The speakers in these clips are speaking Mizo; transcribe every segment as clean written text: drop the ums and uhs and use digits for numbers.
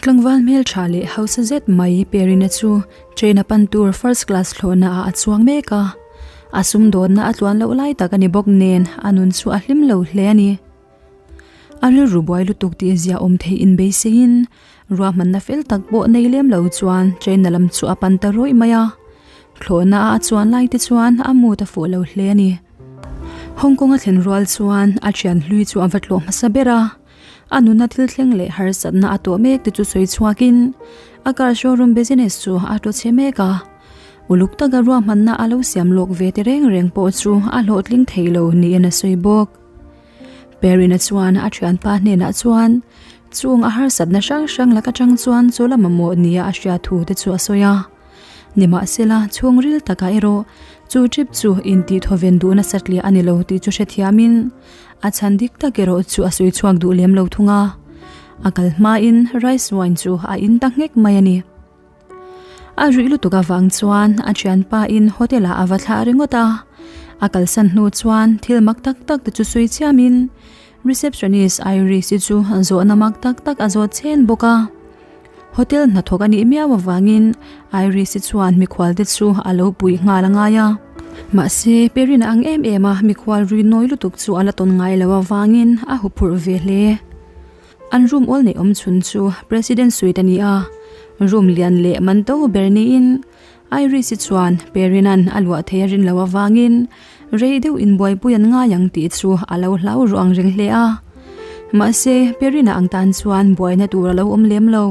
Tlangval hmeltha leh hausa zet mai Perina chu train a pan tur first class thlawhna ah a chuang mek a, a sumdawnna a tluan loh lai tak a ni bawk nen a nun chu a hlim lo hle a ni. A rilru buai lutuk tih zia awm theih inbeiseiin ruahmanna fel tak pawh nei lem lo chuan train a lam chu a pan ta rawih mai a, thlawhna a chuan lai te chuan a mood a fuh lo hle a ni. Hong Kong a thlen rual chuan a thian hlui chu a va tlawh hmasa ber a. A nuna thil thleng leh harsatna a tuah mek te chu sawi chhuakin a car showroom business chu a tlu chhe mek a. Uluk taka ruahmanna a lo siam lawk ve te reng reng pawh chu a hlawhtling thei lo niin a sawi bawk. Perina chuan a thianpa hnenah chuan chung a harsatna hrang hrang lak atang chuan chu la mamawh nia a hriat thu te chu a sawi a. Nimahsela, chhungril takah erawh chu trip chu intihthawven duh nasat leh a ni lo tih chu hrethiamin a chhan dik tak erawh chu a sawi chhuak duh lem lo thung a. A kal hmain rice wine chu a in ta nghek mai a ni. A ruih lutuk avang chuan a thianpa in hotel ah a va thlah ringawt a. A kalsan hnu chuan thil mak tak tak te chu sawi chiamin receptionist Iris-i chu zawhna mak tak tak a zawt chhen bawk a. Hotel hnathawk a nih miau avangin Iris-i chuan mikhual te chu a lo puih nghal a ngai a. Mahse, Perina ang em em a mikhual rui nawi lutuk chu a la tawn ngai lo avangin a huphurh ve hle. An room awl neih awm chhun chu President Suite a ni a, room lian leh man to ber niin Iris-i chuan Perina'n a luah thei a rin loh avangin rei deuh inbuaipui an ngai ang tih chu a lo hlau ruh ang reng hle a. Mahse, Perina ang tan chuan buaina tur a lo awm lem lo.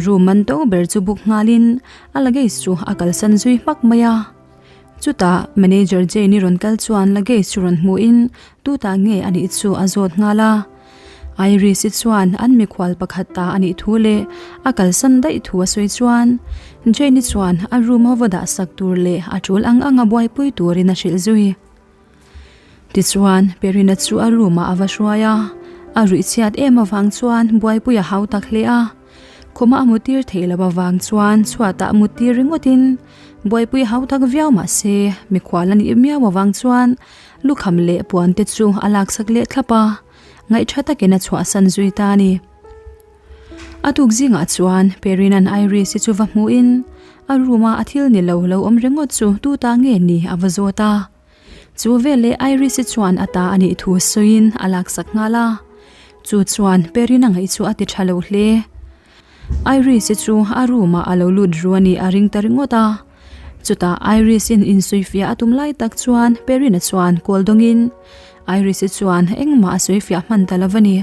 Room man to ber chu book nghalin a luggage chu a kalsan zui hmak mai a. Chutah manager Jane-i rawn kal chuan luggage chu rawn hmuhin tutah nge a nih chu a zawt nghal a. Iris-i chuan an mikhual pakhat ta a nih thu leh a kalsan daih thu a sawi chuan Jane-i chuan a room a va dah sak tur leh a tul ang ang a buaipui turin a hrilh zui. Tichuan, Perina chu a room ah a va hruai a, a ruih chhiat em avang chuan buaipui a hau tak hle a. Khuma a mutir theih loh avang chuan chhuatah a mutir ringawtin buaipui a hau tak viau mahse mikhual a nih miau avang chuan lukham leh puan te chu a laksak leh thlap a, ngaihṭha takin a chhuahsan zui ta a ni. A tuk zingah chuan Perina'n Iris-i chu va hmuhin a room-a a thil ni lo lo awm ringawt chu tu ta nge ni a va zawt a. Chu veleh Iris-i chuan a ta a nih thu sawiin a laksak nghal a. Chu chuan Perina ngaih chu a ti tha lo hle. Iris-i chu a room-ah a lo lut ru a nih a ring ta ringawt a. Chutah Iris-in insawifiah a tum lai tak chuan Perina chuan kawl dawngin Iris-i chuan engmah a sawifiah hman ta lo a ni.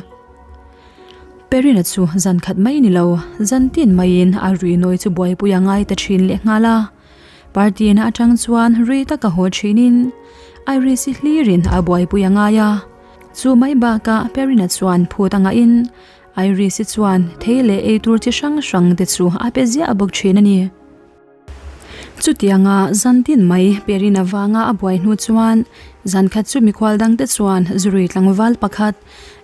Perina chu zan khat mai ni lo, zan tin maiin a rui nawi chu buaipui a ngai ta thin leh nghal a. Party-na atang chuan rui taka haw thinin Iris-i hlirin a buaipui a ngai a. Chu mai bakah Perina chuan phut a ngahin Iris-i chuan thei leh ei tur chi hrang hrang te chu a pe ziah bawk thin a ni. Chutianga zan tin mai Perina vanga a buai hnu chuan zan khat chu mikhual dangte chuan zurui tlangval pakhat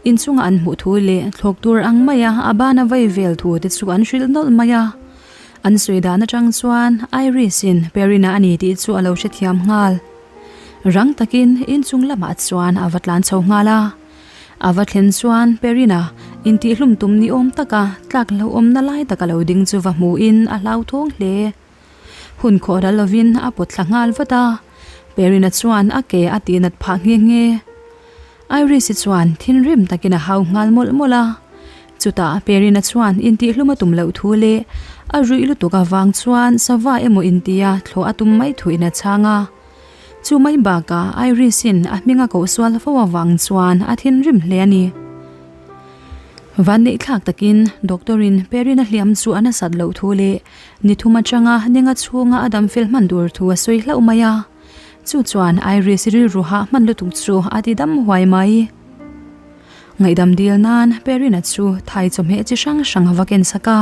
inchunga an hmuh thu leh thlawk tur ang maia a bana vai vel thu te chu an hrilh nawlh mai a. An sawi dan atang chuan Iris-in Perina a ni tih chu a lo hrethiam nghal. Rang takin inchung lamah chuan a va tlan chho nghal a. A va thlen chuan Perina intihhlum tum ni awm taka tlak hlauhawmna lai taka lo ding chu va hmuhin a hlauthawng hle. Hun khawh ral lovin a pawt thla nghal vat a, Perina chuan a ke a tihnat phah nghe nghe. Iris-i chuan thinrim takin a hau nghal mawlh mawlh a. Chutah Perina chuan intihhlum a tum loh thu leh a ruih lutuk avang chuan sava emaw intia thlawh a tum mai thuin a chhang a. Chu mai bakah Iris-in a hming a koh sual fo avang chuan a thinrim hle a ni. Vanneih thlak takin Doctor-in Perina hliam chu a nasat loh thu leh ni thum atanga ninga chhunga a dam fel hman tur thu a sawi hlauh mai a. Chu chuan Iris rilru hah hman lutuk chu a ti dam huai mai. Ngaihdam dil nan Perina chu thai chawhmeh chi hrang hrang a va ken sak a.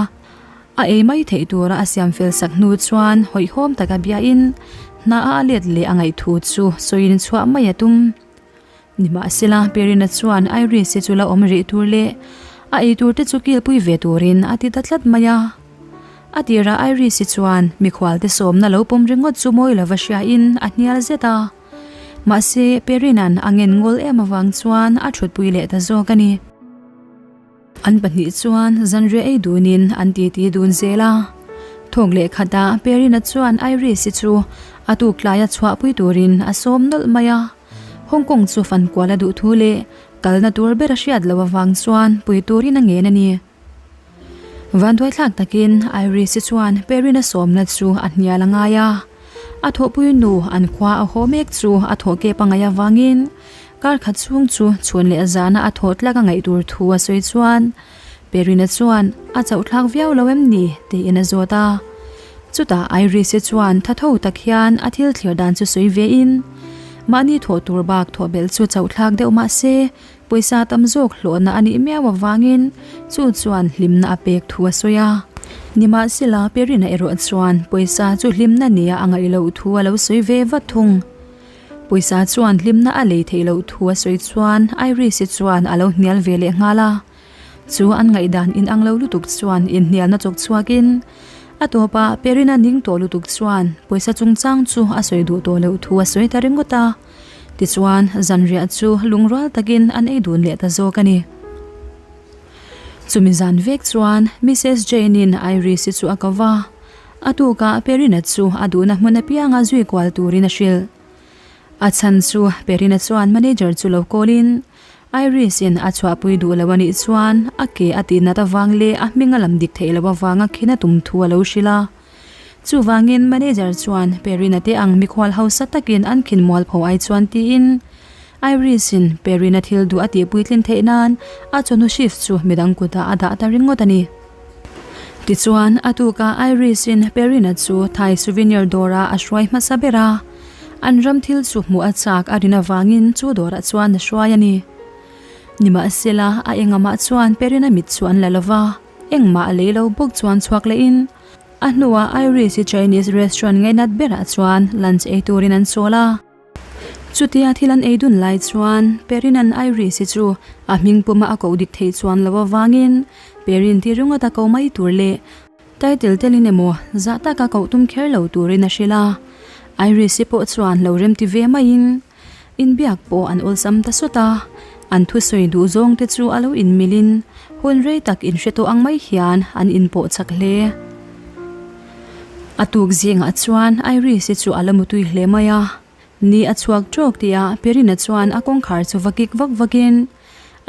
A ei mai theih tura a siam fel sak hnu chuan hawihhawm taka biain hna a let leh a ngaih thu chu sawiin chhuah mai a tum. Nimahsela, Perina chuan Iris-i chu la awm rih tur leh a ei tur te chu kilpui ve turin a ti ta tlat mai a. A tirah Iris-i chuan mikhual te sawmna lo pawm ringawt chu mawi lova hriain a hnial zet a. Mahse, Perina'n a ngen ngawl em avang chuan a thutpui leh ta zawk a ni. An pahnih chuan zanriah ei dunin an titi dun zel a. Thawk leh khatah Perina chuan Iris-i chu a tuk tlaia chhuahpui turin a sawm nawlh mai a. Hong Kong chu fankual a duh thu leh kalna tur ber a hriat loh avang chuan pui turin a ngen a ni. Vanduaithlak takin Iris-i chuan Perina sawmna chu a hnial a ngai a. A thawhpui nu an khua a haw mek chu a thawh kep a ngaih avangin kar khat chhung chu chhun leh zana a thawh tlak a ngaih tur thu a sawi chuan Perina chuan a chauhthlak viau lo em ni tiin a zawt a. Chutah Iris-i chuan tha tho tak hian a thil thlir dan chu sawi vein mahni thawh tur bak thawh belh chu chauhthlak deuh mah se Pawisa tam zawk hlawhna a nih miau avangin chu chuan hlimna a pek thu a sawi a. Nimahsela, Perina erawh chuan pawisa chu hlimna nia a ngaih loh thu a lo sawi ve vat thung. Pawisa chuan hlimna a lei theih loh thu a sawi chuan Iris-i chuan a lo hnial ve leh nghal a. Chu an ngaihdan inang lo lutuk chuan inhnialna chawk chhuakin a tawpah Perina ning tawh lutuk chuan pawisa chungchang chu a sawi duh tawh loh thu a sawi ta ringawt a. Tichuan, zanriah chu lungrual takin an ei dun leh ta zawk a ni. Chumi zan vek chuan Missus Jane-in Iris-i chu a ko va, a tukah Perina chu a duhna hmun apianga zui kual turin a hrilh. A chhan chu Perina chuan manager chu lo kawlin Iris-in a chhuahpui duh lo a nih chuan a ke a tihnat avang leh a hming a lam dik theih loh avanga khin a tum thu a lo hrilh a. Chuvangin manager chuan Perina te ang mikhual hausa takin an khin mualpho ai chuan tiin Iris-in Perina thil duh a tih puitlin theih nan a chawhnu shift chu midang kutah a dah ta ringawt a ni. Tichuan a tukah Iris-in Perina chu Thai souvenir dawrah a hruai hmasa ber a, an ram thil chu hmuh a chak a rin avangin chu dawrah chuan a hruai a ni. Nimahsela a engamah chuan Perina mit chu an la lova, engmah a lei lo bawk chuan chhuak lehin A hnuah Iris-i Chinese restaurant ngainat berah chuan lunch ei turin an chawl a. Chutia thil an ei dun lai chuan Perina'n Iris-i chu a hming puma a koh dik theih chuan lo avangin Perin ti ringawt a ko mai tur leh title telin emaw zah taka koh tum kher lo turin a hrilh a. Iris-i pawh chuan lo remti ve maiin Inbiak pawh an awlsam ta sawt a, an thusawi duh zawng te chu a lo inmilin hun rei tak inhre tawh ang mai hian an inpawh chak hle. A tuk zingah chuan Iris-i chu a la mutui hle mai a, ni a chhuak tawk tihah Perina chuan a kawngkhar chu va kik vak vakin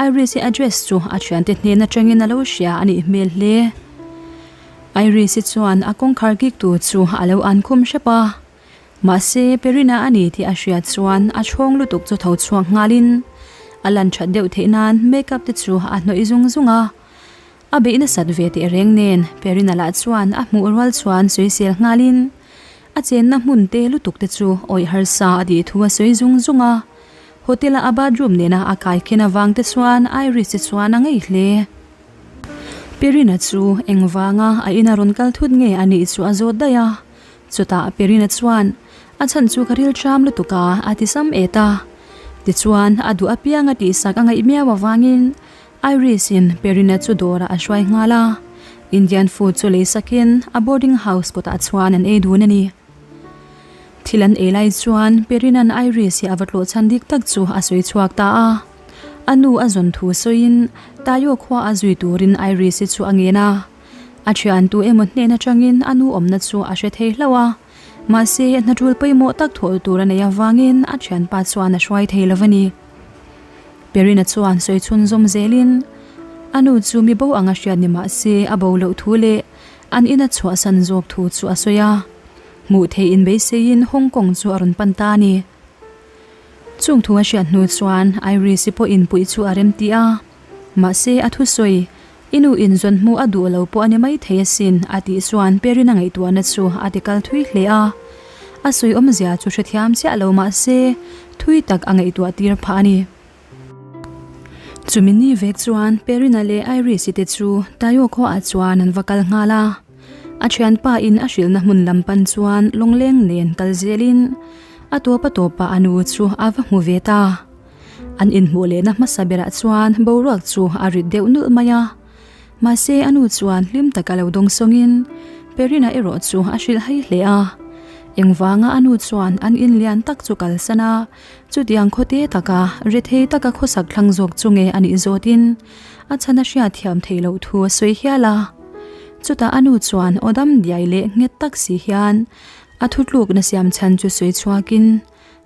Iris-i address chu a thiante hnen atangin a lo hria a nih hmel hle. Iris-i chuan a kawngkhar kik tur chu a lo an khum hrep a. Mahse, Perina a ni tih a hriat chuan a chhawng lutuk chu tho chhuak nghalin a lan that deuh theih nan makeup te chu a hnawih zung zung a. A beih nasat ve teh reng nen Perina lah chuan a hmuh rual chuan sawisel nghalin a chenna hmun te lutuk te chu awih harsa a tih thu a sawi zung zung a. Hotel-a a bathroom nena a kai khen avang te chuan Iris-i chuan a ngei hle. Perina chu engvanga a ina rawn kal thut nge a nih chu a zawt daih a. Chutah Perina chuan, A chhan chu ka ril ṭam lutuk a, a ti sam et a. Tichuan, a duh apiang a tihsak a ngaih miau avangin Iris-in Perina chu dawrah a hruai nghal a. Indian food chu lei sakin a boarding house kawtah chuan an ei dun a ni. Thil an ei lai chuan Perina'n Iris hi a va tlawh chhan dik tak chu a sawi chhuak ta a. A nu a zawn thu sawiin Tayo khua a zui turin Iris-i chu a ngen a. A thian tu emaw hnen atangin a nu awmna chu a hre thei hlauh a, mahse hna tul pawimawh tak thawh tur a neih avangin a thianpa chuan a hruai thei lo a ni. Perina chuan sawi chhun zawm zelin a nu chu mi bo anga hriat ni mahse a bo loh thu leh an ina chhuahsan zawk thu chu a sawi a, hmuh theih inbeiseiin Hong Kong chu a rawn pan ta a ni. Chung thu a hriat hnu chuan Iris-i pawh inpuih chu a remti a, mahse a thusawi I nu in zawn hmuh a duh lo pawh a ni mai thei asin, a tih chuan Perina ngaihtuahna chu a ti kal thui hle a. A sawi awmzia chu hrethiam chiah lo mah se, thui tak a ngaihtuah tir phah a ni. Chumi ni vek chuan Perina leh Iris-i te chu Tayo khuaah chuan an va kal nghal a. A thianpa in a hrilhna hmun lam pan chuan lawngleng nen kal zelin a tawp a tawpah a nu chu a va hmu ve ta. An inhmuh lehna hmasa berah chuan boruak chu a rit deuh nulh mai a. Mahse a nu chuan hlim taka lo dawng sawngin Perina erawh chu a hrilh hai hle a. Engvanga a nu chuan an in lian tak chu kalsan a, chutiang khawte taka rethei taka khawsak thlang zawk chu nge a nih zawtin a chhan a hriatthiam theih loh thu a sawi hial a. Chutah a nu chuan aw dam diai leh nghet tak si hian a thutlukna siam chhan chu sawi chhuakin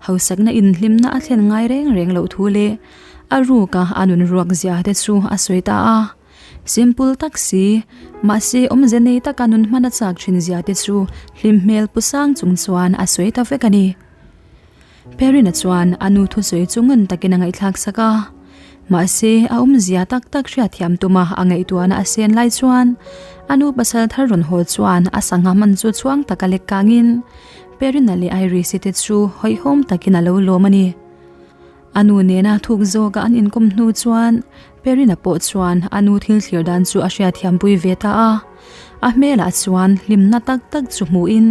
Hausakna inhlimna a thlen ngai reng reng loh thu leh a ruka a nun ruak zia te chu a sawi ta a. Simple tak si, mahse awmze nei taka nun hman a chak thin zia te chu hlim hmel pu sang chung chuan a sawi ta vek a ni. Perina chuan a nu thusawi chu ngun takin a ngaihthlak sak a. Mahse a awmzia tak tak hriatthiam tuma a ngaihtuahna a sen lai chuan a nu pasal thar rawn haw chuan a sangha hman chu chhuang taka lek kangin Perina leh Iris-i te chu hawihhawm takin a lo lawm a ni. A nu nena thuk zawka an inkawm hnu chuan Perina pawh chuan a nu thil thlir dan chu a hriatthiampui ve ta a. A hmelah chuan hlimna tak tak chu hmuhin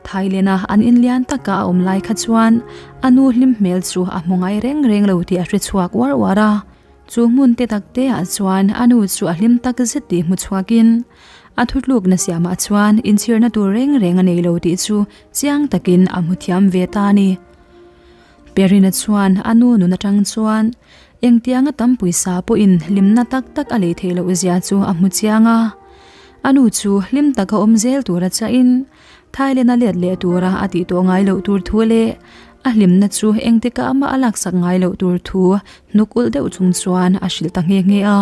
Thailand-a an inlian taka a awm lai kha chuan a nu hlim hmel chu a hmu ngai reng reng lo tih a hre chhuak uar uar a. Chu hmun te tak te ah chuan a nu chu a hlim tak zet tih hmu chhuakin A thutlukna siamah chuan inchhirna tur reng reng a nei lo tih chu chiang takin a hmu thiam ve ta a ni. Perina chuan a nu nun atang chuan engtianga tam pawisa pawhin hlimna tak tak a lei theih loh zia chu a hmu chiang a. A nu chu hlim taka awm zel tura chahin Thailand a let leh tura a tih tawh ngai loh tur thu leh a hlimna chu engtikah mah a laksak ngai loh tur thu hnuk ulh deuh chung chuan a hrilh ta nghe nghe a.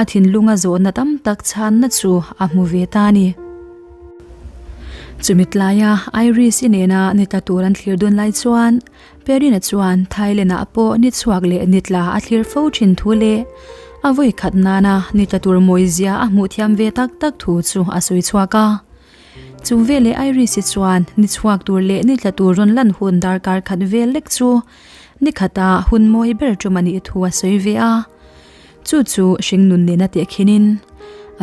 A thinlunga zawhna tam tak chhanna chu a hmu ve ta a ni. Chumi tlaia Iris-i nena ni tla tur an thlir dun lai chuan Perina chuan Thailand-ah pawh ni chhuak leh ni tla a thlir fo thin thu leh a vawi khat nana ni tla tur mawizia a hmuh thiam ve tak tak thu chu a sawi chhuak a. Chu veleh Iris-i chuan ni chhuak tur leh ni tla tur rawn lan hun darkar khat vel lek chu ni khata hun mawi ber tum a nih thu a sawi ve a. Chu chu hringnun nena tehkhinin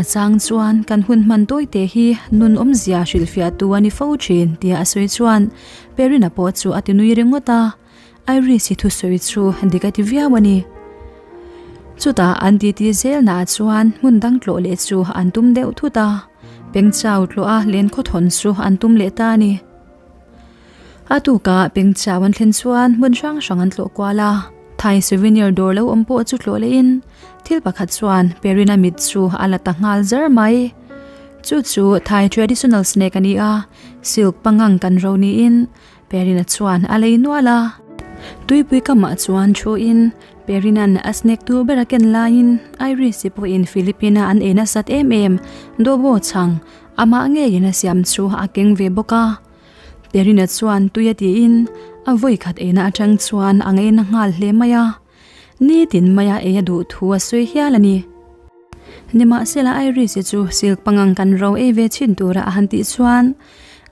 a chang chuan kan hun hman tawi te hi nun awmzia hrilhfiahtu a ni fo thin tia a sawi chuan Perina pawh chu a ti nui ringawt a, Iris-i thusawi chu dik a ti viau a ni. Chutah an titi zelnaah chuan hmun dang tlawh leh chu an tum deuh thut a, Pengchau tlawha len khawthawn chu an tum leh ta a ni. A tukah Pengchau an thlen chuan hmun hrang hrang an tlawh kual a, Thai souvenir dawr lo awm pawh chu tlawh lehin thil pakhat chuan Perina mit chu a la ta nghal zar mai. Chu chu Thai traditional snack a ni a, silk pangang kan ro niin Perina chuan a lei nual a. Tuipui kamah chuan thuin Perina'n a snack tur ber a ken laiin Iris-i pawhin Philippine-a an ei nasat em em Dobo chhang amah ngeiin a siam chu a keng ve bawk a. Perina chuan tui a tiin a vawi khat eina atang chuan a ngeina nghal hle mai a, nitin maia ei a duh thu a sawi hial a ni. Nimahsela Iris-i chu silk pangang kan ro ei ve chhin tura a han tih chuan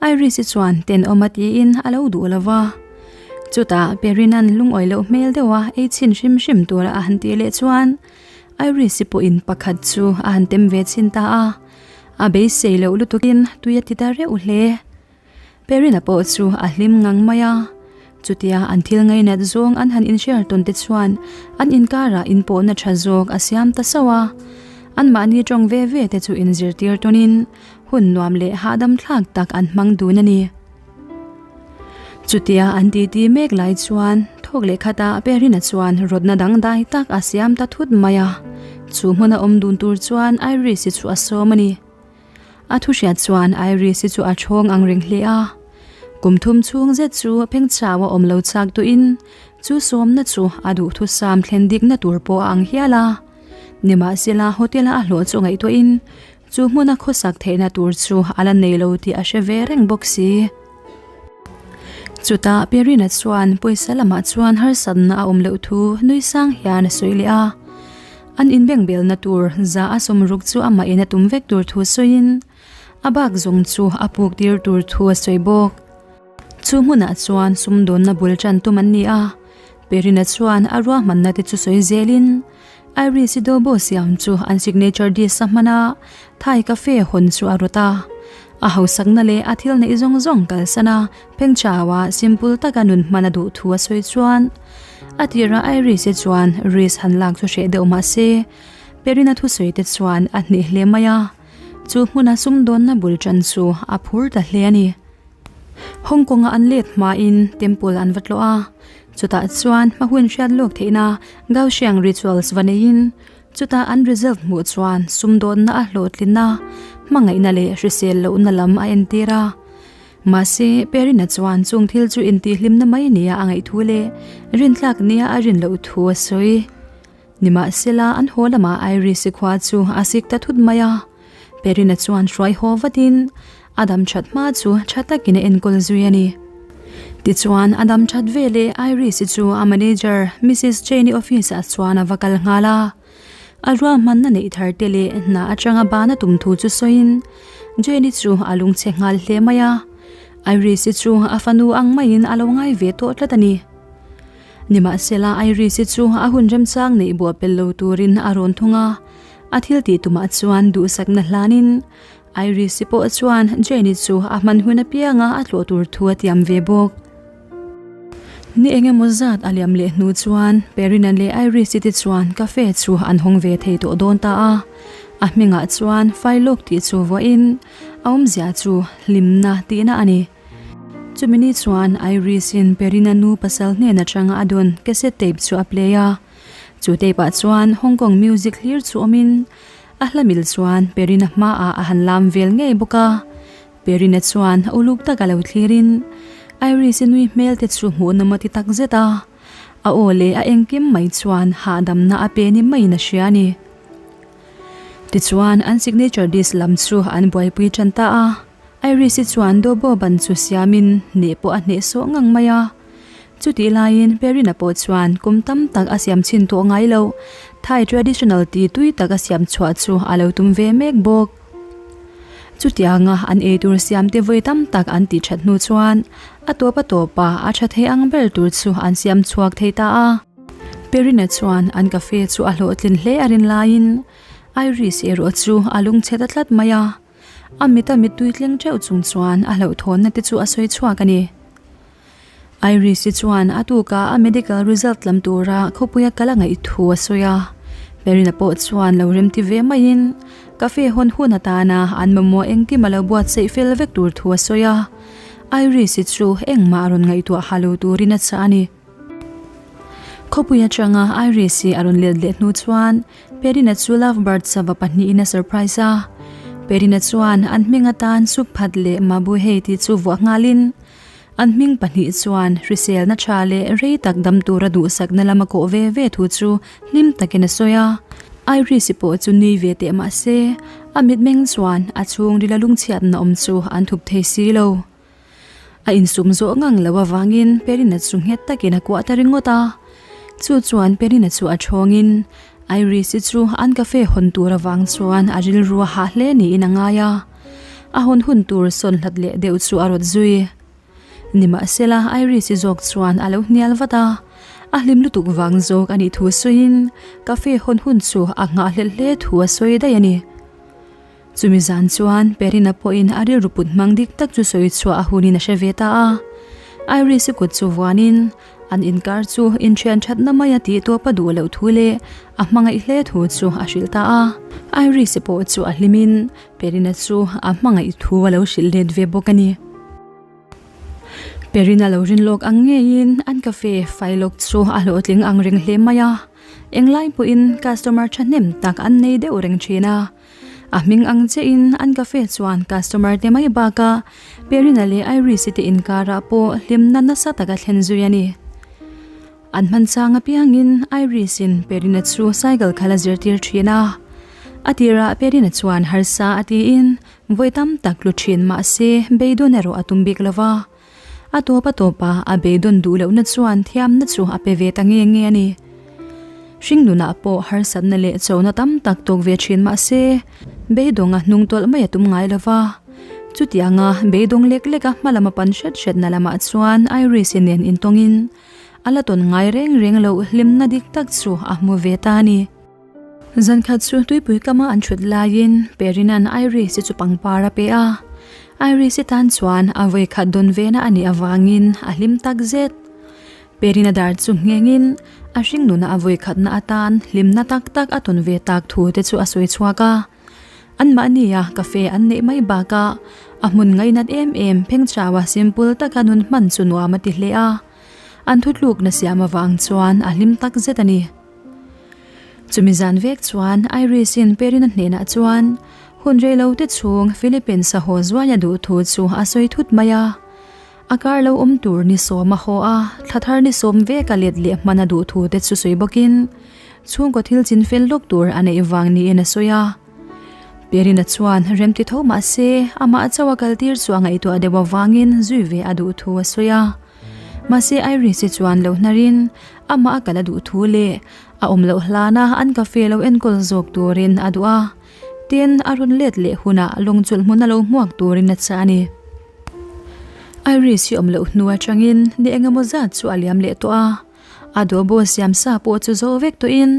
Iris-i chuan tenawm a tiin a lo duh lo va. Chutah Perina'n lungawi loh hmel deuha ei chhin hrim hrim tura a han tih leh chuan Iris-i pawhin pakhat chu a han tem ve chhin ta a. A beisei loh lutukin tui a ti ta reuh hle. Perina pawh chu a hlim ngang mai a. Chutia an thil ngainat zawng an han inhriar tawn te chuan an inkarah inpawhna tha zawk a siam ta sauh a. Anmahni tawng ve ve te chu inzirtir tawnin hun nuam leh hahdam thlak tak an hmang dun a ni. Chutia an titi mek lai chuan thawk leh khatah Perina chuan rawtna dangdai tak a siam ta thut mai a. Chu hmuna awm dun tur chuan Iris-i chu a sawm a ni. A thu hriat chuan Iris-i chu a thawng ang reng hle a. Kum thum chhung zet chu phengchau a awm lo chak duhin chu sawmna chu a duhthusam thlen dikna tur pawh a ang hial a. Nimahsela hotel-a a hlawh chu ngaihtuahin Chu hmuna khawsak theihna tur chu a la nei lo tih a hre ve reng bawk si. Chutah Perina chuan pawisa lamah chuan harsatna a awm loh thu nui sang hian a sawi leh a. An inbengbelna tur za a sawmruk chu amah in a tum vek tur thu sawiin a bak zawng chu a puk tir tur thu a sawi bawk. Chu hmunah chuan sumdawnna bul tan tum an ni a, Perina chuan a ruahmanna te chu sawi zelin Iris-i Dobo siam chu an signature dish a hman a, Thai cafe hawn chu a rawt a. A hausakna leh a thil neih zawng zawng kalsan a, Phengchau-a simple taka nun hman a duh thu a sawi chuan a tirah Iris-i chuan risk han lak chu hreh deuh mah se, Perina thusawi te chuan a hneh hle mai a, chu hmuna sumdawnna bul tan chu a phur ta hle a ni. Hong Kong-a an let hmain temple an va tlawh a, chutah chuan hma hun hriat lawk theihna Gaoxiang rituals va neiin chutah an result hmuh chuan sumdawnna a hlawhtlin a, hmangaihna leh hrisel lohna lam a entir a. Mahse, Perina chuan chung thil chu intihhlimna mai nia a ngaih thu leh rintlak nia a rin loh thu a sawi. Nimahsela, an haw lamah Iris-i khua chu a sik ta thut mai a. Perina chuan hruai haw vatin a dam that hma chu tha takin a enkawl zui a ni. Tichuan, a dam that veleh Iris-i chu a manager Missus Jane-i office-ah chuan a va kal nghal a. A ruahmanna neih thar te leh hna atanga ban a tum thu chu sawiin Jane-i chu a lungchhe nghal hle mai a. Iris-i chu a fanu ang maiin a lo ngai ve tawh tlat a ni. Nimahsela, Iris-i chu a hun remchang neih buah pel lo turin a rawn thung a. A thil tih tumah chuan duhsakna hlanin Iris-i pawh chuan Jane-i chu a hman hun apianga a tlawh tur thu a tiam ve bawk. Ni eng emaw zat a liam leh hnu chuan Perina leh Iris-i te chuan cafe chu an hawng ve thei tawh dawn ta a. A hmingah chuan Failawk tih chu vuahin a awmzia chu hlimna tihna a ni. Chumi ni chuan Iris-in Perina nu pasal hnen atanga a dawn cassette tape chu a play a. Chu tape ah chuan Hong Kong music hlir chu awmin a hla mil chuan Perina hmaah a han lam vel ngei bawk a. Perina chuan uluk taka lo thlirin Iris-i nui hmel te chu hmuh nawm a ti tak zet a, a aw leh a engkim mai chuan hahdamna a pe ni maiin a hria a ni. Tichuan an signature dish lam chu an buaipui tan ta a, Iris-i chuan Dobo ban chu siamin hneh pawh a hneh sawh ngang mai a. Chutih laiin Perina pawh chuan kum tam tak a siam chhin tawh ngai lo, Thai traditional ti tui tak a siam chhuah chu a lo tum ve mek bawk. Chutianga an eitur siamte vawi tam tak an tih that hnu chuan a tawp a tawpa a tha thei ang ber tur chu an siam chhuak thei ta a. Perina chuan an cafe chu a hlawhtlin hle a rin laiin Iris erawh chu a lungchhe ta tlat mai a. A mita mittui tleng teuh chung chuan a hlauhthawnna te chu a sawi chhuak a ni. Iris-i chuan a tuka a medical result lam tura khawpuia kal a ngaih thu a sawi a. Perina pawh chuan lo remti ve maiin cafe hawn hun atana an mamawh engkim a lo buatsaih fel vek tur thu a sawi a. Iris-i chu engmah a rawn ngaihtuah ha lo turin a chah a ni. Khawpui atanga Iris-i a rawn let leh hnu chuan Perina chu lovebird sava pahnihin a surprise a. Perina chuan an hming atan Suphat leh Mabuhei tih chu vuah nghalin An hming pahnih chuan hriselna tha leh rei tak dam tura duhsakna lama kawh ve ve thu chu hlim takin a sawi a. Iris-i pawh chu nui ve teh mah se, a mitmeng chuan a chhungrila lungchhiatna awm chu an thup thei si lo. A insum zawh ngang lo avangin Perina chu nghet takin a kuah ta ringawt a. Chu chuan Perina chu a thawngin Iris-i chu an cafe hawn tur avang chuan a rilru a hah hle niin a ngai a. A hawn hun tur sawn hlat leh deuh chu a rawt zui. Nimahsela Iris-i zawk chuan a lo hnial vat a, a hlim lutuk vang zawk a nih thu sawiin cafe hawn hun chu a nghahhlelh hle thu a sawi daih a ni. Chumi zan chuan Perina pawhin a rilru put hmang dik tak chu sawi chhuah a hunin a hre ve ta a. Iris-i kut chu vuanin An inkar chu inthian thatna mai a tih tawp a duh loh thu leh a hmangaih hle thu chu a hrilh ta a. Iris-i pawh chu a hlimin Perina chu a hmangaih thu a lo hrilh let ve bawk a ni. Perina lo rin lawk ang ngeiin an cafe Failawk chu a hlawhtling ang reng hle mai a. Englai pawhin customer thahnem tak an nei deuh reng thin a. A hming ang chiahin an cafe chuan customer te mai bakah Perina leh Iris-i te inkarah pawh hlimna nasa tak a thlen zui a ni. An hman chang apiangin Iris-in Perina chu cycle khalh a zirtir thin a. A tirah Perina chuan harsa a tiin vawi tam tak tlu thin mah se beidawn erawh a tum bik lo va. A tawp a tawpa a beidawn duh lohna chuan thiamna chu a pe ve ta nge nge a ni. Hringnunah pawh harsatna leh chona tam tak tawk ve thin mah se, beidawnga hnung tawlh mai a tum ngai lo va. Chutianga beidawng lek leka hma lama pan hret hretna lamah chuan Iris-i nen intawngin a la tawn ngai reng reng loh hlimna dik tak chu a hmu ve ta a ni. Zankhat chu tuipui kama an thut laiin Perina'n Iris-i chu pangpar a pe a. Iris-i tan chuan a vawikhat dawn vena a nih avangin a hlim tak zet. Perina dar chu nghengin a hringnuna a vawikhatna atan hlimna tak tak a tawn ve tak thu te chu a sawi chhuak a. Anmahnia cafe an neih mai bakah a hmun ngainat em em pheng chaua simple taka nun hman chu nuam a ti hle a. An thutlukna siam avang chuan a hlim tak zet a ni. Chumi zan vek chuan Iris-in Perina hnenah chuan hun reilo te chhung Philippines a haw zuai a duh thu chu a sawi thut mai a. A kar lo awm tur ni sawm a haw a, thla thar ni sawm vek a let leh hman a duh thu te chu sawi bawkin chhungkaw thil chin fel lawk tur a neih vang niin a sawi a. Perina chuan remti tho mah se amah chauh a kaltir chu a ngaihtuah deuh avangin zui ve a duh thu a sawi a. Mahse Iris-i chuan lo hnarin amah a kal a duh thu leh a awm loh hlana an cafe lo enkawl zawk turin a duh a, tin a rawn let leh hunah lawngchawlh hmun a lo hmuak turin a chah a ni. Iris hi awm loh hnu atangin ni engemaw zat chu a liam leh tawh a, a dawhbaw siam sa pawh chu zo vek tawhin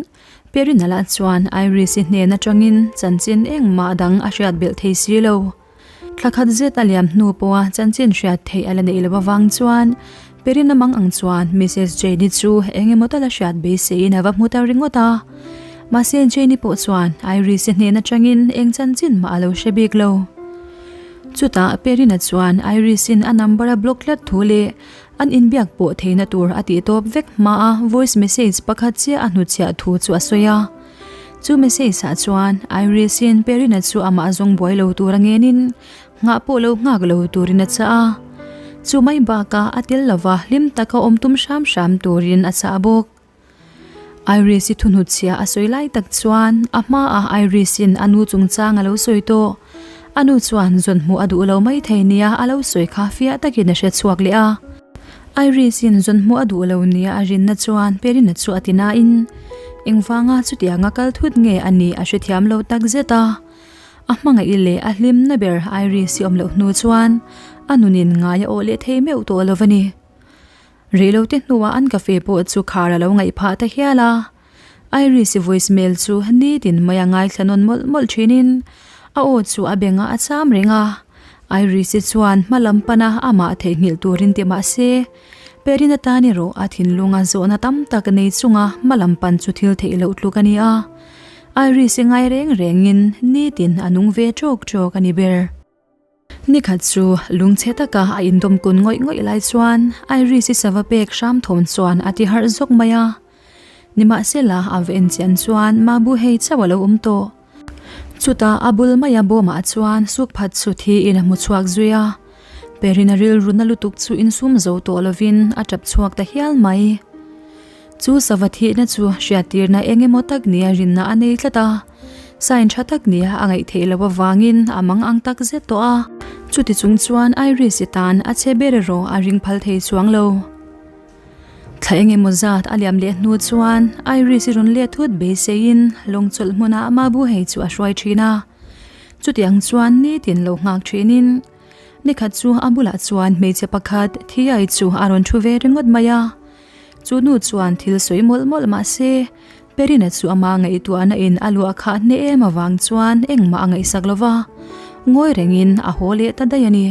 Perina lah chuan Iris-i hnen atangin chanchin engmah dang a hriat belh thei si lo. Thla khat zet a liam hnu pawha chanchin hriat theih a la neih loh avang chuan Perina mang ang chuan Missus Jane-i chu eng emaw tal a hriat beiseiin a va hmu ta ringawt a. Mahse Jane-i pawh chuan Iris-i hnen atangin eng chanchin mah a lo hre bik lo. Chutah Perina chuan Iris-in a number a block tlat thu leh an inbiak pawh theihna tur a tih tawp vek hmaa voice message pakhat chiah a hnutchhiah thu chu a sawi a. Chu message ah chuan Iris-in Perina chu amah zawng buai lo tur a ngenin nghah pawh lo nghak lo turin a chah a. Chu mai bakah a tel lova hlim taka awm tum hram hram turin a chah bawk. Iris-i thuhnutchhia a sawi lai tak chuan a hmaah Iris-in a nu chungchang a lo sawi tawh. A nu chuan zawn hmuh a duh lo mai thei nia a lo sawi kha fiah takin a hre chhuak leh a. Iris-in zawn hmuh a duh lo nia a rinna chuan Perina chu a ti nain engvanga chutianga kal thut nge a nih a hrethiam lo tak zet a. A hmangaih leh a hlimna ber Iris-i awm loh hnu chuan a nunin ngai a awh leh thei meuh tawh lo a ni. Reilote hnuah an cafe pawh chu khar a lo ngaih phah ta hial a. Iris-i voice mail chu nitin mai a ngaithla nawn mawlh mawlh thinin a aw chu a bengah a cham reng a. Iris-i chuan hma lam pana amah theihnghilh turin ti mah se, Perin atan erawh a thinlunga zawhna tam tak nei chunga hma lam pan chu thil theih loh tluk a ni a. Iris-i ngai reng rengin nitin a nung ve ṭawk ṭawk a ni ber. Nikhat chu lungchhe taka a indawm kun ngawih ngawih lai chuan Iris-i sava pek hram thawm chuan a ti harh zawk mai a. Nimahsela a va en chian chuan Mabu hei chauh a lo awm tawh. Chutah a bul maia bawmah chuan suk phat chu thiin a hmu chhuak zui a. Perina rilru na lutuk chu insum zo tawh lovin a tap chhuak ta hial mai. Chu sava thihna chu hriattirna eng emaw tak nia rinna a nei tlat a. Sign tha tak nia a ngaih theih loh avangin a mang ang tak zet tawh a. Chuti chung chuan Iris-i tan a che ber erawh a ring phal thei chuang lo. Thla eng emaw zat a liam leh hnu chuan Iris-i rawn let thut beiseiin lawngchawlh hmunah Mabu hei chu a hruai thin a. Chutiang chuan nitin lo nghak thinin nikhat chu a bulah chuan hmeichhe pakhat Thiai chu a rawn thu ve ringawt mai a. Chu nu chuan thil sawi mawlh mawlh mah se Perina chu ama ngaihtuahna in a luah khah hneh em avang chuan engmah a ngaihsak lo va, ngawi rengin a haw leh ta daih a ni.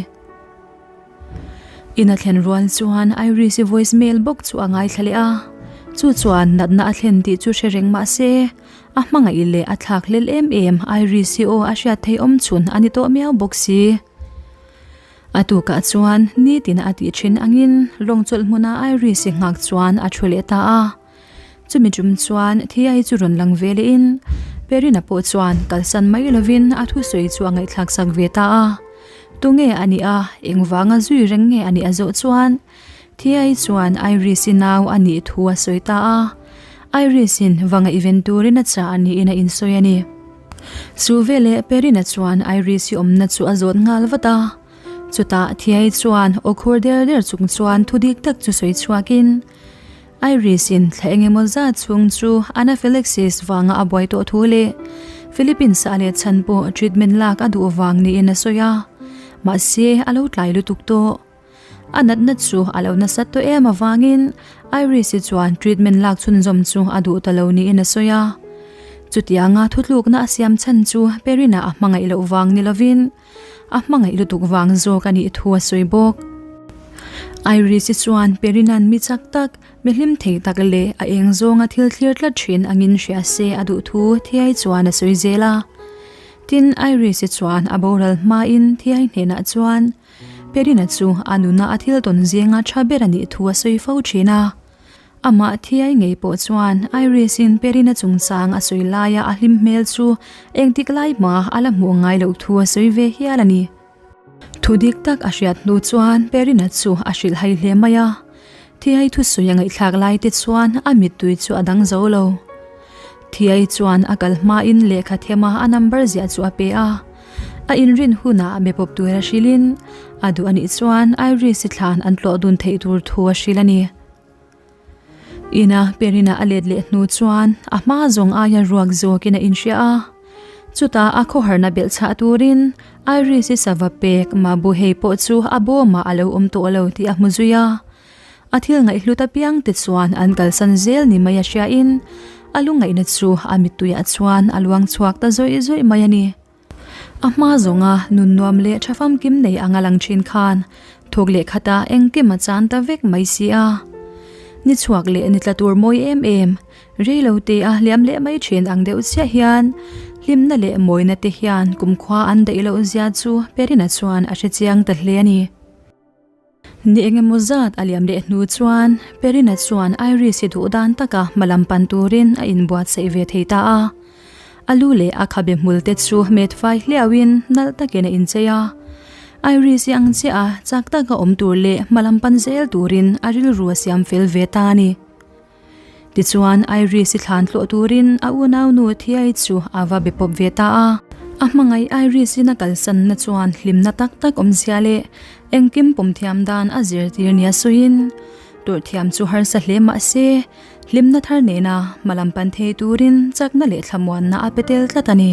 In a thlen rual chuan Iris-i voice mail bawk chu a ngaithla leh a, chu chuan natna a thlen tih chu hre reng mah se, a hmangaih leh a thlak hlel em em Iris-i aw a hriat theih awm chhun a ni tawh miau bawk si. A tukah chuan nitin a tih thin angin lawngchawlh hmuna Iris-i nghak chuan a thu leh ta a. Chumi tum chuan Thiai chu rawn lang ve lehin Perina pawh chuan kalsan mai lovin a thusawi chu a ngaihthlak sak ve ta a. Tunge a nih a, engvanga zui reng nge a nih a zawh chuan Thiai chuan Iris-i nau a nih thu a sawi ta a. Iris-in va ngaihven turin a chah a niin a insawi a ni. Chu veleh Perina chuan Iris-i awmna chu a zawt nghal vat a. Chutah Thiai chuan aw khur der der chung chuan thu dik tak chu sawi chhuakin, Iris-in thla engemaw zat chhung chu anaphylaxis vanga a buai tawh thu leh Philippines ah leh chhan pawh treatment lak a duh vang niin a sawi a, mahse a lo tlai lutuk tawh. A natna chu a lo nasat tawh em avangin Iris-i chuan treatment lak chhunzawm chu a duh ta lo niin a sawi a. Chutianga thutlukna a siam chhan chu Perina a hmangaih loh vang ni lovin, A hmangaih lutuk vang zawk a nih thu a sawi bawk. Iris-i chuan Perinan mi chak tak, mi hlim thei tak leh a eng zawnga thil thlir tlat thin angin hria se a duh thu Thiai chuan a sawi zel a. Tin, Iris-i chuan a boral hmain Thiai hnenah chuan Perina chu a nuna a thil tawn zinga tha ber a nih thu a sawi fo thin a. Amah Thiai ngei pawh chuan Iris-in Perina chungchang a sawi laia a hlim hmel chu engtik lai hma a la hmuh ngai loh thu a sawi ve hial a ni. Thu dik tak a hriat hnu chuan Perina chu a hrilh hai hle mai a. Thiai thusawi a ngaihthlak lai te chuan a mittui chu a dang zo lo. Thiai chuan a kal hmain lehkha thema a number ziah chu a pe a. A inrin hunah be pawp tur a hrilhin a duh a nih chuan Iris-i thlan an tlawh dun theih tur thu a hrilh a ni. Ina Perina a let leh hnu chuan a hma zawng aia ruak zawkin a inhria a. Chutah a khawharna belh chhah turin Iris-i sava pek Mabuhei pawh chu a bawmah a lo awm tawh lo tih a hmu zui a. A thil ngaihhlut apiang te chuan an kalsan zel ni mai a hriain a lungaihna chu a mittuiah chuan a luang chhuak ta zawih zawih mai a ni. A hma zawnga nun nuam leh tha famkim nei anga lang thin khan thawk leh khata engkim a chan ta vek mai si a. Ni chhuak leh ni tla tur mawi em em, rei lo te a hliam leh mai thin ang deuh chiah hian hlimna leh mawina te hian kumkhua an daih loh zia chu Perina chuan a hre chiang ta hle a ni. Ni engemaw zat a liam leh hnu chuan Perina chuan Iris hi duh dan taka hmalam pan turin a inbuatsaih ve thei ta a. A lu leh a khabe hmul te chu met fai hliauin nalh takin a inchei a. Iris hi ang chiah a chak taka awm tur leh hmalam pan zel turin a rilru a siam fel ve ta a ni. Tichuan, Iris i thlan tlawh turin a unaunu Thiai chu a va be pawp ve ta a. A hmangaih Iris-in a kalsanna chuan hlimna tak tak awmzia leh engkim pawmthiam dan a zirtir nia sawiin, Tawrhthiam chu harsa hle mah se, hlimna thar nena hmalam pan thei turin chakna leh thlamuanna a pe tel tlat a ni.